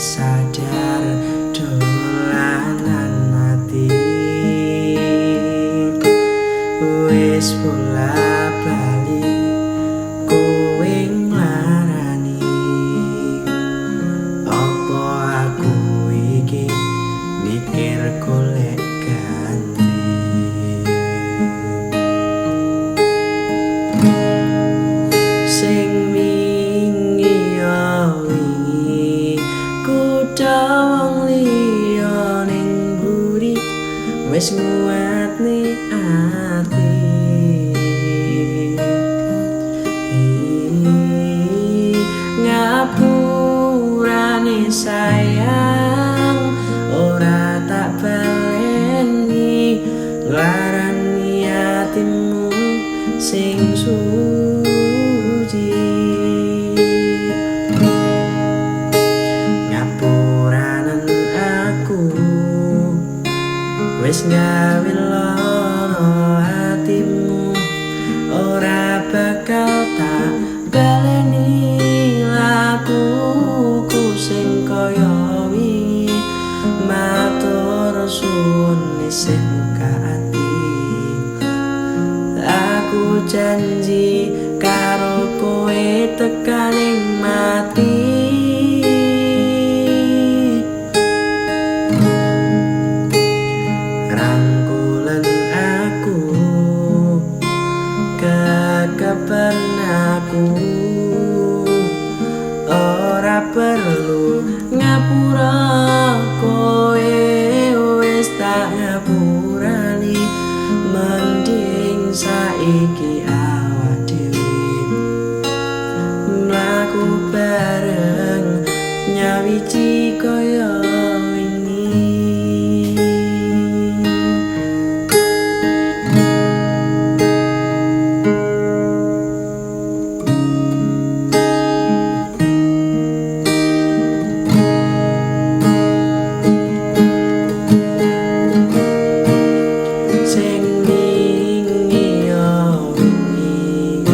wis sadar dolanan ati. Wis bola bali kowe nglarani. Apa aku iki mikir golek ganti? Sing wingi ya wingi kutha wong liya ning mburi wis nguatne ati. Ngapurane sayang ora tak baleni, nglarani atimu sing suci. Ngapuranen aku wis gawe lara atimu, ora bakal tak baleni lakuku sing kaya wingi. Matur suwun isih buka ati, aku janji karo kowe tekaning mati. Rangkulen aku, kekepen aku, ora perlu ngapura kowe wis tak ngapurani. Mending saiki awak dhewe mlaku bareng nyawiji kaya wingi. Sing wingi ya wingi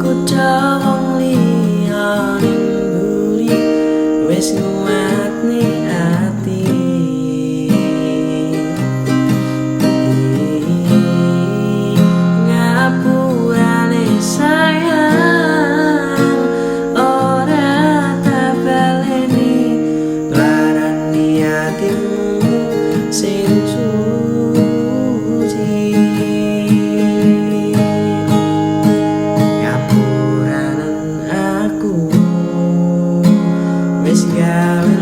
kutha wong liya ning mburi wis nguatne ati. Ngapurane sayang ora tak baleni, nglarani atimu sing suci. Ngapuranen aku wis gawe